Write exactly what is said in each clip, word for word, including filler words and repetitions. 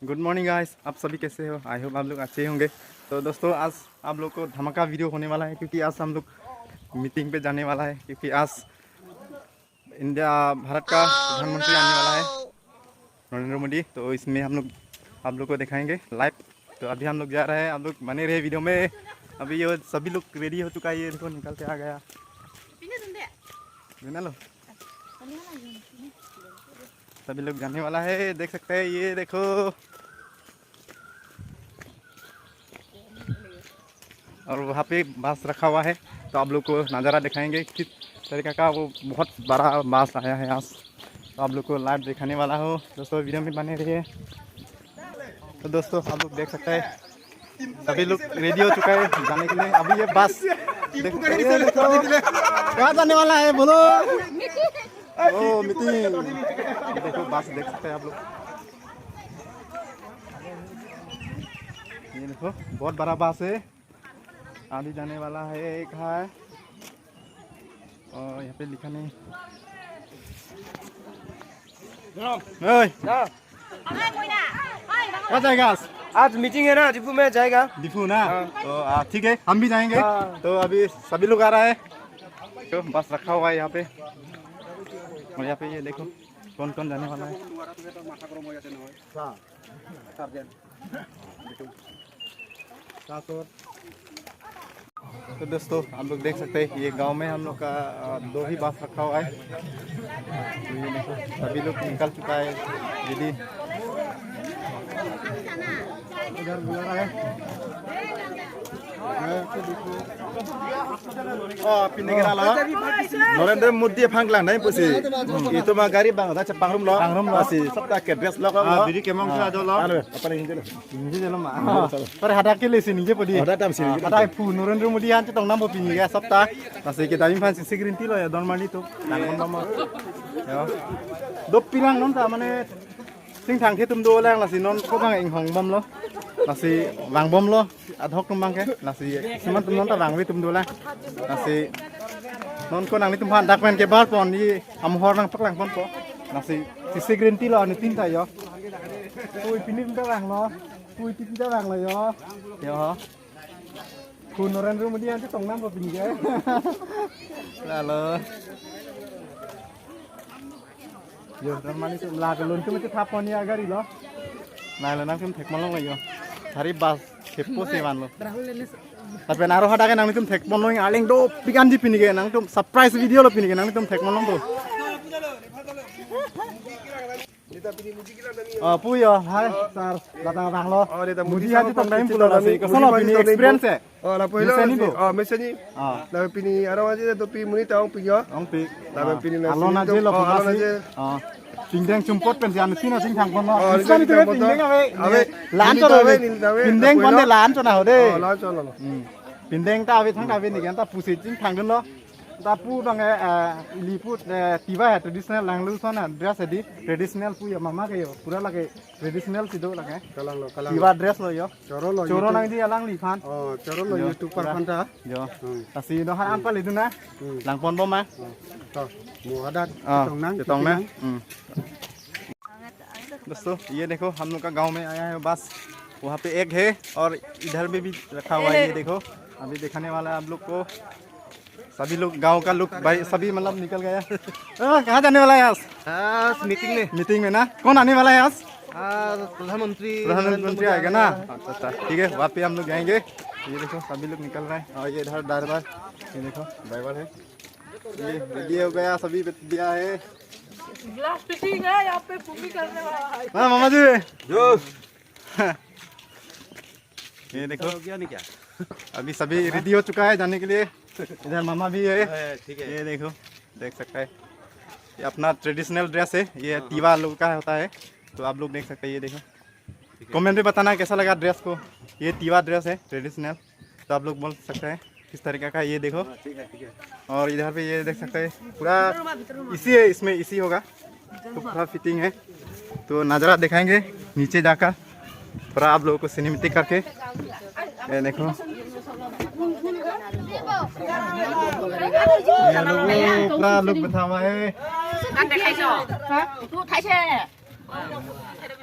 Good morning guys, आप सभी कैसे हो? आई होप आप लोग अच्छे होंगे। तो दोस्तों, आज आप लोग को धमाका वीडियो होने वाला है, क्योंकि आज हम लोग मीटिंग पे जाने वाला है, क्योंकि आज इंडिया, भारत का प्रधानमंत्री आने वाला है, नरेंद्र मोदी। तो इसमें हम लोग आप लोग को दिखाएंगे लाइव। तो अभी हम लोग जा रहे हैं, आप लोग बने रहे वीडियो में। अभी ये सभी लोग रेडी हो चुका है, ये देखो निकल के आ गया। बिना लो। सभी लोग जाने वाला है, देख सकते हैं, ये देखो। और वहाँ पे बस रखा हुआ है, तो आप लोग को नज़ारा दिखाएंगे किस तरीका का, वो बहुत बड़ा बस आया है आज। तो आप लोग को लाइव दिखाने वाला हो दोस्तों, वीडियो में बने रहिए। तो दोस्तों, आप लोग देख सकते हैं, सभी लोग रेडी हो चुका है जाने के लिए। अभी ये बस देख सकते हैं, ये देखो, कहाँ जाने वाला है बोलो? ओ मीटिंग। देखो बस देख सकते हैं आप लोग, ये देखो बहुत बड़ा बस है। अभी जाने वाला है, एक है और यहाँ पे लिखा नहीं। ओए, कहाँ जाएगा आज? आज मीटिंग है ना, दीपू में जाएगा। दीपू ना? हाँ। तो आ, ठीक है, हम भी जाएंगे। हाँ। तो अभी सभी लोग आ रहा है, तो बस रखा हुआ है यहाँ पे। और यहाँ पे ये देखो कौन कौन जाने वाला है। तो दोस्तों, आप लोग देख सकते हैं, ये गांव में हम लोग का, अ, दो ही बस रखा हुआ है। तो ये देखो, सभी लोग निकल चुका है। यदि इधर बुला रहा है। Oh, pini kena lo. Narendra Modi aphan klang nai pusi. Itu ma gari bang, ada cepang rum lo. Pangrum lo. Pasi sabta ke dress lo. Ah, biri kemong sa do lo. Anu, apa lagi itu lo? Ningje lo ma. Ningje lo. Pare hadak ke lesi ningje podi. Hadak tam si ningje. Hadak pu Narendra Modi aphan chetong nangpo pini ke sabta. Pasi ke dami aphan si green tea lo ya, don mali tu. Nang kon bama. Ya. Dopik lang non ta mane singthangthe atum dolang, lasi non ko bang inghong bomlo. Lasi vang bomlo. Adhok atum bang ke, lasi seman atum non ta vangve atum dolang. Lasi non ko nanglitum aphan dak pen ke bar pon, ye amohor nangpaklang ponpo. Lasi sisi green tea lo, anuttin ta yo. Oi, pini ta vanglo. Oi, pini ta vanglo yo. Yo. Pu Narendra Modi aphan chetong nangpo pini ke. Lalo. Yo, don mali tu la kelun tu mesti thap pon ya gari lo. Nai lo nangtum thek malong lo yo. Hari bus thepo si vanlo. Tapi naro hadak ke nangtum thek malong, aling dopik an di pini ke, nangtum surprise video lo pini ke, nangtum thek malong tu. Oh, pu yo, hai, sir, datang abang lo. Oh, dia tak Modi Modi aja sama tong time pasti pulo tong nasi. Modi Kosono maju pini tong time experience pun. Eh? Oh, lapu hilo Mesen nasi. Ibu. Oh, mesen ni. Ah. Lapu pini arong aja dopik monit ta ongpik yo. Ongpik. Lapu pini nasi. Alon aja lo, oh, alon pasi aja. Ah. Pindeng chumpot pen si anuttin asing thang pon lo. Oh, bisa anuttin ni thang pon pindeng ave. Ave. Lan neli cho ta ave, ave. Neli ta ave. Pindeng lapu pon de hilo. Lan cho na ho de. Oh, lan cho lo. Hmm. Pindeng ta ave, thang ta ave ni kan ta pusi chingthang dun lo. Ta pu bang eh, eh, ili pu, eh, Tiwa hai traditional langlu ason dress di traditional pu ya mama ke yo. Pura lake traditional si do lake. Kalang lo, kalang. Tiwa dress lo yo. Choro lo, choro YouTube. Nangji alangliphan. Oh, choro lo, yo, YouTube pura. Parphan ta. Yo. Hmm. Lasi no hai anpa le dun na. Hmm. Lang pon bom ma. Oh. To, mo hadak. Ah, chetong nang, chetong nang. Chetong nang. Hmm. दोस्तों, ये देखो, हम लोग का गांव में आया है बस, वहाँ पे एक है और इधर में भी रखा हुआ है। ये देखो, अभी दिखाने वाला है आप लोग को। सभी लोग, गांव का लोग भाई, सभी मतलब निकल गया। हाँ, कहाँ जाने वाला है आज? आज मीटिंग में। मीटिंग में ना? कौन आने वाला है आज? आज प्रधानमंत्री प्रधानमंत्री नरेंद्र मोदी आएगा ना? आएगा। अच्छा, अच्छा, ठीक है, वहाँ पे हम लोग जाएंगे। ये देखो, सभी लोग निकल रहे हैं। और ये इधर ड्राइवर, ये देखो, ड्राइवर है, ये रेडी हो गया, सभी दिया है। ग्लास फिटिंग है, यहाँ पे पूरी करने वाला है। हाँ, मामा जी। जो। ये देखो। हो गया नहीं क्या? अभी सभी रेडी हो चुका है जाने के लिए। इधर मामा भी है। हाँ, ठीक है। ये देखो, देख सकते हैं। ये अपना ट्रेडिशनल ड्रेस है, ये हाँ, हाँ। तीवा लोग का होता है। तो आप लोग देख सकते हैं, ये देखो। ठीक है। कमेंट में बताना कैसा लगा ड्रेस को। ये तीवा ड्रेस है, ट्रेडिशनल। तो आप लोग बोल सकते हैं किस तरीका का, ये देखो। हाँ, ठीक है, ठीक है। और इधर पे ये देख सकते हैं, पूरा एसी है, इसमें एसी होगा, तो पूरा फिटिंग है। तो नज़ारा दिखाएंगे नीचे जाकर, थोड़ा आप लोगों को सिनेमैटिक करके। ये देखो, ये लोग, पूरा लोग बैठा हुआ है।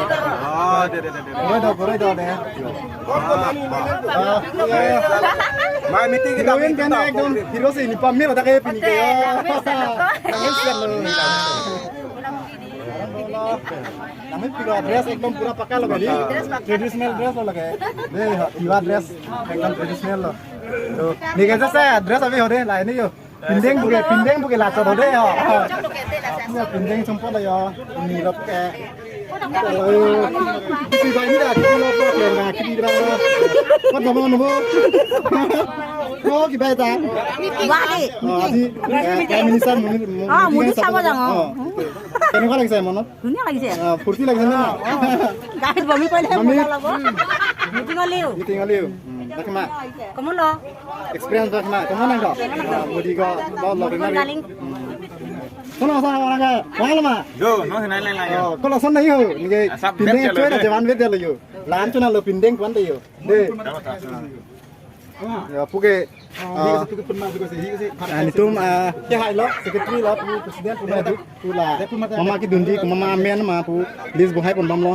Oh, deh, deh, deh, deh. Pura do, pura do, deh. Ah, iya, iya. Mai meeting kita, heroine meeting kan kita. Ekdom hero si nipam mir ada kayak pini kayak. Nangis kan lo. Nami pura dress ekdom pura pakka lo kali. Traditional dress lo lagi. Deh, pura dress ekdom traditional lo. Tuh, ne kaisa dress abhi ho deh, la ne yo. Pindeng puke, pindeng puke la chot ho deh yo. Pura pindeng chompot lo yo. Ni rap ke. Hello. Kipi bai ni da, kipi lo, lo, lo, lo, kipi bai lo. Kot nama nama? Oh, kipi bai ta? Wah, eh. Oh, adi. Eh, Prime Minister Modi, Modi, Ah, Modi Modi sama sama dong, oh. Oh. Kenapa lagi saya, Mono? Dunia lagi saya. Ah, furti lagi sana. Guys, bami pale Bami. Modi labo. Meeting oliu. Meeting oliu. Hmm, dak ma. Kamu lo? Experience dak ma. Kamu nang dong? Ah, Modi ko, lo, lo, Modi lo. Darling. Kono sa orang ke, wala ma? Yo, no hinai lai lai yo. Oh, kalau sana yo, ni ke Asap pindeng bed cuy jalo dah deh. Jawan bed jalo yo. Lan tu na lo pindeng kuan deh yo. Deh. Ya, puke. Ah, Ah, netum, ah, ke hai lo, secretary lo, pu president, pu madu, pu la. Mama kedundi, mama amen ma, pu list bohai pon bam lo.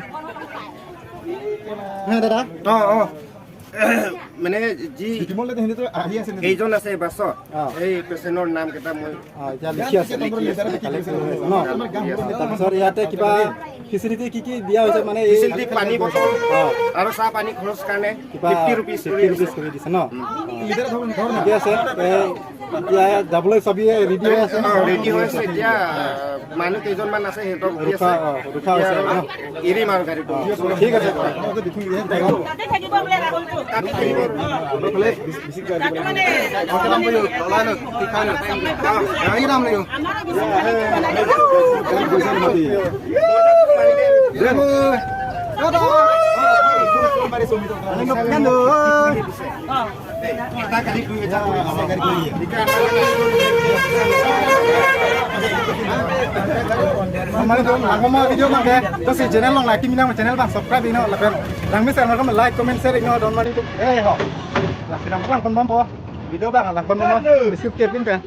Nah, dada. Oh, oh. মানে যি ৰিটিমলৈ সিহঁতে আহি আছে নেকি? কেইজন আছে বাছত, অ। এই পেচেণ্টৰ নাম কেইটা মই অ, এতিয়া লিখি আছে, লিখি আছে, কালেক্ট কৰি আছে ন? তাৰপিছত ইয়াতে কিবা ফেচিলিটি কি কি দিয়া হৈছে, মানে এই ফেচিলিটি পানী বটল অ। আৰু চাহ পানী খৰচ কাৰণে কিবা ফিফটি ৰুপিজ কৰি ফিফটি ৰুপিজ দিছে। কৰি দিছে ন? লিটাৰ ধৰক, ধৰক না। ঠিকে আছে। এই এতিয়া যাবলৈ চবেই ৰেডি হৈ আছে। অ, ৰেডি হৈ আছে। এতিয়া মানুহ কেইজনমান আছে, সিহঁতক ৰখি আছে। অ, ৰখা হৈছে আৰু ন? এৰিম আৰু গাড়ীটো। ঠিক আছে। তাতে থাকিব বোলে ৰাহুলটো। তাতে থাকিব। তাতে মানে Mane to langkoma video mangke, to si channel along like, kimi nang channel abang subscribe iknon, lapen langme channel along like, comment, share iknon, don mari to. Eh ho. Lapen langkon bom po. Video abang langkon bom. Skip ke pin pen.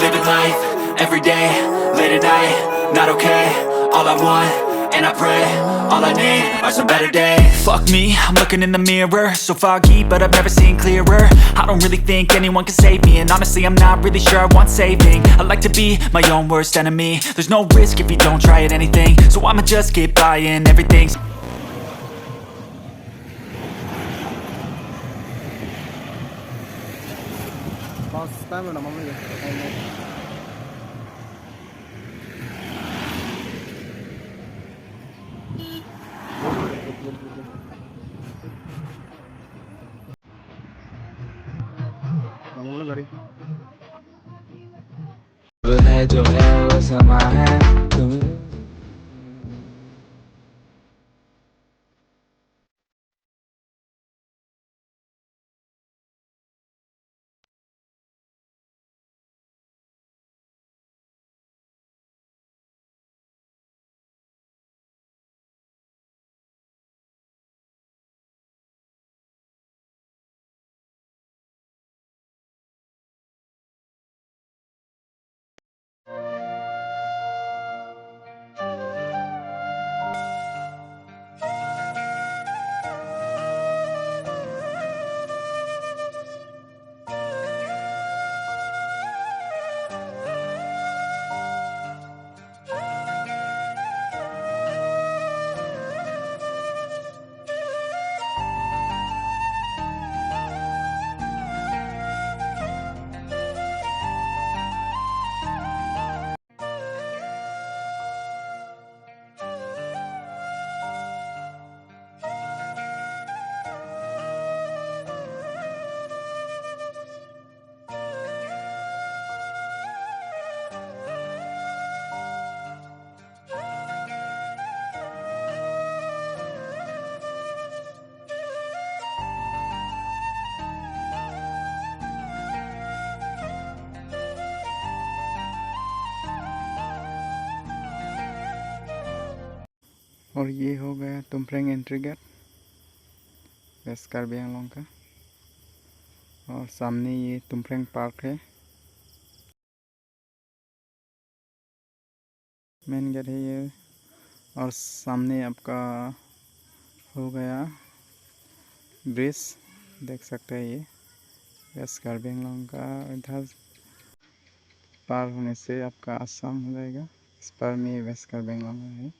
Living life every day, late at night, not okay. All I want, and I pray, all I need are some better days. Fuck me, I'm looking in the mirror, so foggy, but I've never seen clearer. I don't really think anyone can save me, and honestly, I'm not really sure I want saving. I like to be my own worst enemy. There's no risk if you don't try at anything, so I'ma just keep buying everything. First time na mami. Mami gari. अब है जो है वो समा है तुम और ये हो गया तुमफ्रेंग एंट्री गेट वेस्ट कार्बी आंगलोंग का। और सामने ये तुमफ्रेंग पार्क है। मेन गेट है ये। और सामने आपका हो गया ब्रिज, देख सकते हैं ये वेस्ट कार्बी आंगलोंग का। इधर पार होने से आपका आसाम हो जाएगा। इस पार में वेस्ट कार्बी आंगलोंग है।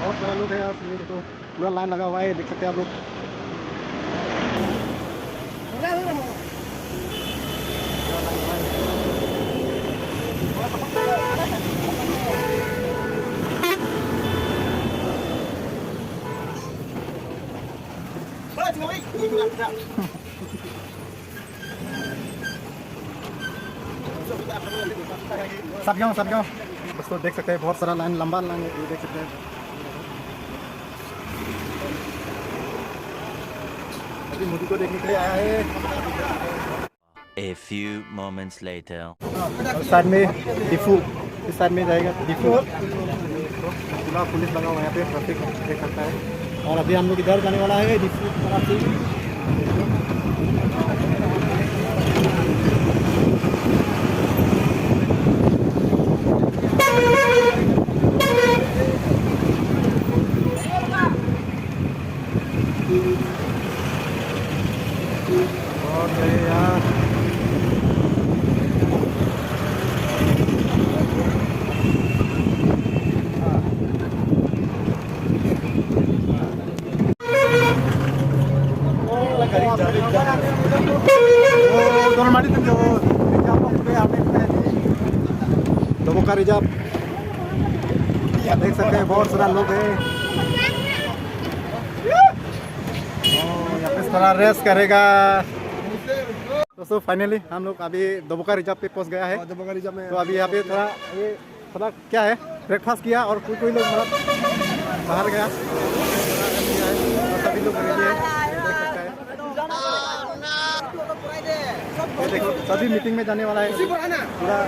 बहुत सारा लोग है यार, ये देखो, पूरा लाइन लगा हुआ है, देख सकते हैं आप लोग। सटगांव, सटगांव। दोस्तों, देख सकते हैं, बहुत सारा लाइन, लंबा लाइन है, ये देख सकते हैं। अभी मोदी को देखने के लिए आया है। A few moments later. और साइड में डिफू, इस साइड में जाएगा डिफू। पूरा पुलिस लगा हुआ है यहाँ पे, ट्रैफिक देख सकता है। और अभी हम लोग इधर जाने वाला है, डिफू तरफ से। बहुत सही यार। डबोका रिजर्व। देख सकते हैं, बहुत सारा लोग है। ओ, यहाँ पे थोड़ा रेस्ट करेगा। दोस्तों, फाइनली हम लोग अभी डबोका रिजर्व पे पहुंच गया है। हाँ, डबोका रिजर्व में। तो अभी यहाँ पे थोड़ा, ये थोड़ा क्या है, ब्रेकफास्ट किया और कोई कोई लोग मतलब बाहर गया। और सभी लोग रेडी है, देख सकता है। ये देखो, सभी मीटिंग में जाने वाला है पूरा।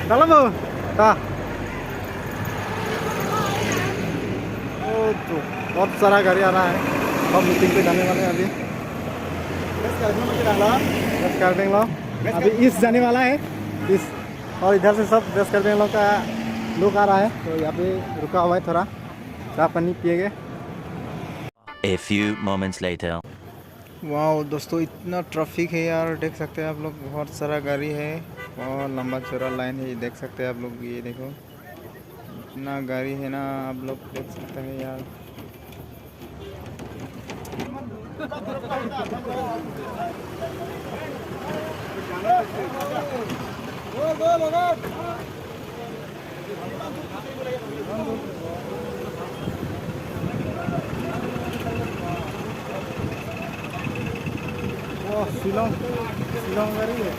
Dalam, Bu? Dah. ओ, तो बहुत सारा गाड़ी आ रहा है। हम मीटिंग पे जाने वाले हैं अभी। वेस्ट कार्बी आंगलोंग में जा रहा। वेस्ट कार्बी आंगलोंग। वेस्ट अभी कार्बी ईस्ट जाने वाला है। ईस्ट। और इधर से सब वेस्ट कार्बी आंगलोंग का लोग आ रहा है, तो यहाँ पे रुका हुआ है थोड़ा, चाय पानी पिएंगे। A few moments later. Wow दोस्तों, इतना ट्रैफिक है यार, देख सकते हैं आप लोग, बहुत सारा गाड़ी है और लंबा चौड़ा लाइन है, देख सकते हैं आप लोग, ये देखो। इतना गाड़ी है ना, आप लोग देख सकते हैं यार। शिलोंग, शिलोंग गाड़ी है।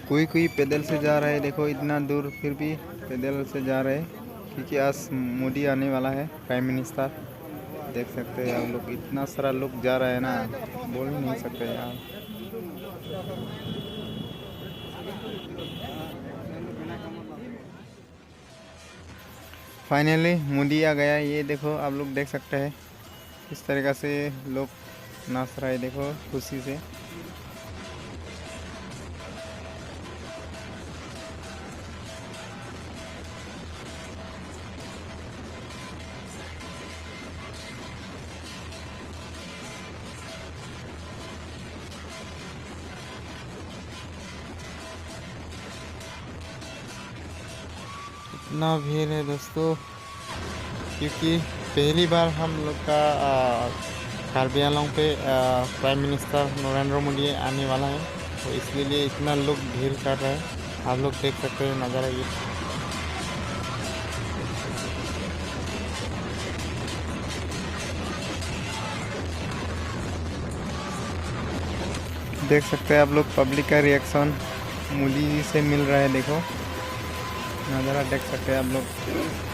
कोई कोई पैदल से जा रहा है, देखो इतना दूर फिर भी पैदल से जा रहे हैं, क्योंकि आज मोदी आने वाला है, प्राइम मिनिस्टर। देख सकते हैं आप लोग, इतना सारा लोग जा रहा है ना, बोल ही नहीं सकते यार। फाइनली मोदी आ गया। ये देखो, आप लोग देख सकते हैं किस तरीका से लोग नाच रहा है, देखो, खुशी से। इतना भीड़ है दोस्तों, क्योंकि पहली बार हम लोग का, आ, कार्बी आंगलोंग पे, आ, प्राइम मिनिस्टर नरेंद्र मोदी आने वाला है, तो इसलिए इतना लोग भीड़ कर रहा है। आप लोग देख सकते हैं नज़ारा ये। देख सकते हैं आप लोग, पब्लिक का रिएक्शन मोदी जी से मिल रहा है। देखो, नज़ारा देख सकते हैं आप लोग।